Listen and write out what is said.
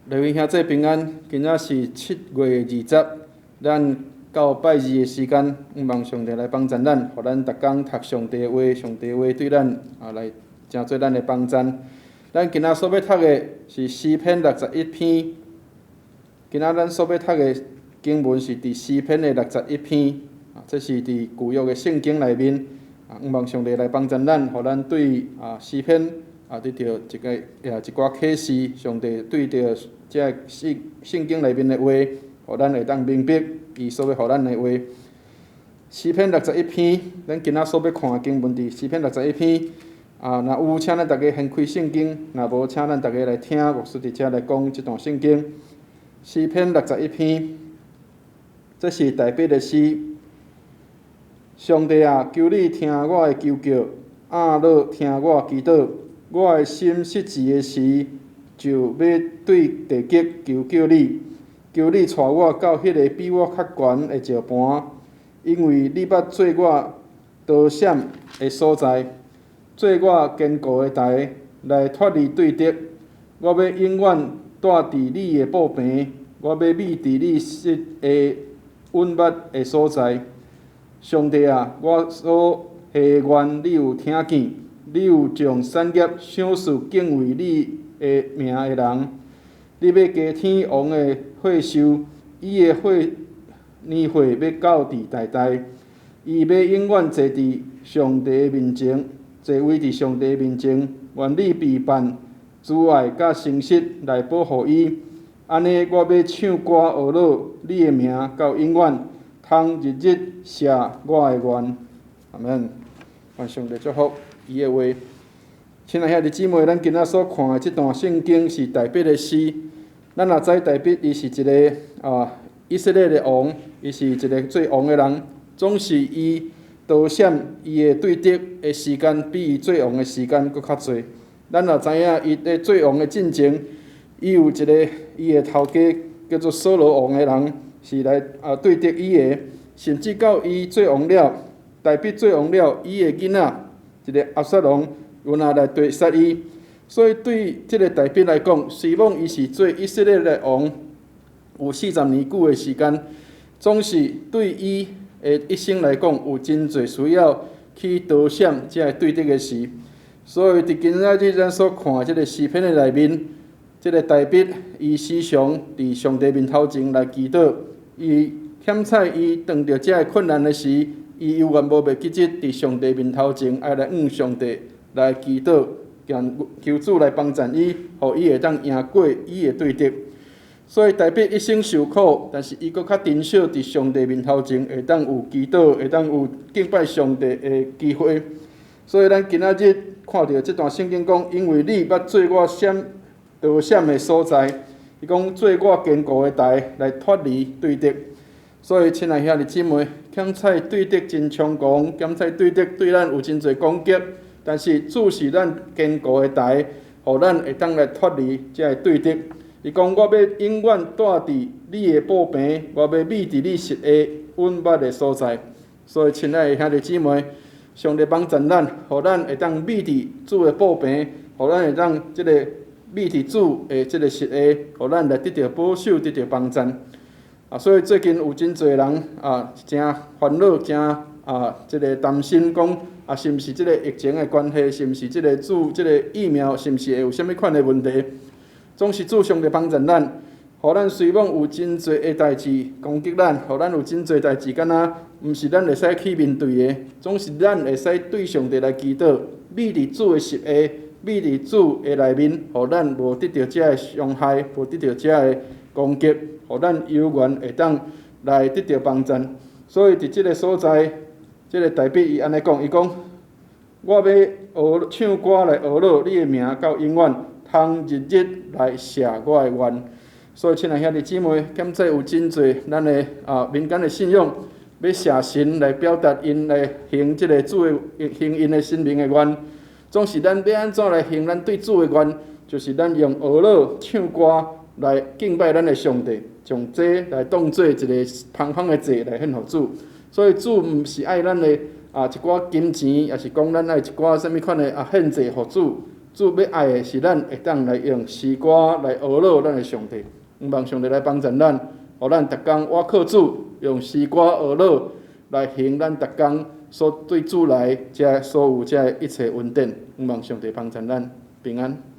各位兄弟平安，今仔是7月20，咱到拜二的時間，望上帝來幫贊咱，予咱逐工讀上帝的話，上帝的話對咱啊來成做咱的幫贊。咱今仔所欲讀的是詩篇六十一篇。今仔咱所欲讀的經文是佇詩篇的六十一篇，啊，這是佇舊約的聖經內面。啊，望上帝來幫贊咱，予咱對啊詩篇啊得著一个也一寡啟示，上帝對著這个聖聖經內面的話，予咱會當明白伊所欲予咱的話。詩篇六十一篇，咱今仔所欲看的經文佇詩篇六十一篇。啊，若有請咱逐家掀開聖經，若無請咱逐家來聽牧師佇遮來講這段聖經。詩篇六十一篇，這是大衛的詩。上帝啊，求你聽我的求叫，按耳聽我祈禱。我的心失志的時，就欲對地極求叫你，求你帶我到彼个比我較懸的石盤，因為你捌做我逃閃的所在，做我堅固的台，來脫離對敵。我欲永遠蹛佇你的布棚，我欲覕佇你實的隱密的所在。上帝啊，我所許的願，你有聽見，你有將產業賞賜敬畏你的名的人。你欲加添王的歲壽，伊的歲年歲欲到佇代代。伊欲永遠坐佇上帝的面前，坐位佇上帝的面前。願你備辦慈愛佮誠實來保護伊。按呢，我欲唱歌呵咾你的名到永遠，通日日謝我的願。阿門。願上帝祝福伊的話。親愛兄弟姊妹，咱今仔所看的這段聖經是大衛的詩。咱若知大衛伊是一个啊以色列的王，伊是一个做王的人，總是伊逃閃伊的對敵的時間，比伊做王的時間閣較濟。咱若知影伊佇做王的進前，伊有一个伊的頭家叫做掃羅王的人，是來啊對敵伊的，甚至到伊做王了，大衛做王了，伊的囡仔一个押沙龍，有若來追殺伊。所以對這个大衛來講，雖罔伊是做以色列的王，有40年久的時間，總是對伊的一生來講，有真濟需要去逃閃這个對敵的事。所以佇今仔日咱所看的這个詩篇的內面，這个大衛伊時常佇上帝面頭前來祈禱，伊欠彩伊當著這个困難的時，伊猶原無袂記得佇上帝面頭前愛來向上帝來祈禱，求主來幫贊伊，予伊會當贏過伊的對敵。所以大衛一生受苦，但是伊閣較珍惜佇上帝面頭前會當有祈禱，會當有敬拜上帝的機會。所以咱今仔日看著這段聖經講，因為你捌做我閃逃閃的所在，伊講做我堅固的台來脫離對敵。所以，親愛兄弟姊妹，減彩對敵真猖狂，減彩對敵對咱有真濟攻擊，但是主是咱堅固的台，予咱會當來脫離這个對敵。伊講我欲永遠蹛佇你的布棚，我欲覕佇你實的隱密的所在。所以，親愛的兄弟姊妹，上帝幫贊咱，予咱會當覕佇主的布棚，予咱會當這个覕佇主的這个實的，予咱來得著保守，得著幫贊。啊，所以最近有真濟人啊，誠煩惱，誠啊，這个擔心講啊，是毋是這个疫情的關係，是毋是這个注這个疫苗，是毋是會有啥物款的問題？總是主上帝幫贊咱，予咱雖罔有真濟的代誌攻擊咱，予咱有真濟代誌，敢若毋是咱會使去面對的，總是咱會使對上帝來祈禱，覕佇主的實下，覕佇主的內面，予咱無得著這个傷害，無得著這个攻擊，予咱猶原會當來得著幫贊。所以佇這个所在，這个大衛伊按呢講，伊講：我欲學唱歌來呵咾你的名到永遠，通日日來謝我的願。所以，親愛兄弟姊妹，減彩有真濟咱的啊民間的信仰，欲謝神來表達𪜶來行這个主的行𪜶的神明的願。總是咱欲按怎來行咱對主的願，就是咱用呵咾唱歌來敬拜咱的上帝，將這來當做一個芳香的祭來獻予主。所以主毋是愛咱的啊一寡金錢，抑是講咱愛一寡啥物款的啊獻祭予主。主欲愛的是咱會當來用詩歌來呵咾咱的上帝。向望上帝來幫助咱，予咱逐工倚靠主，用詩歌呵咾來行咱逐工所對主來這所有這一切恩典。向望上帝幫助咱，平安。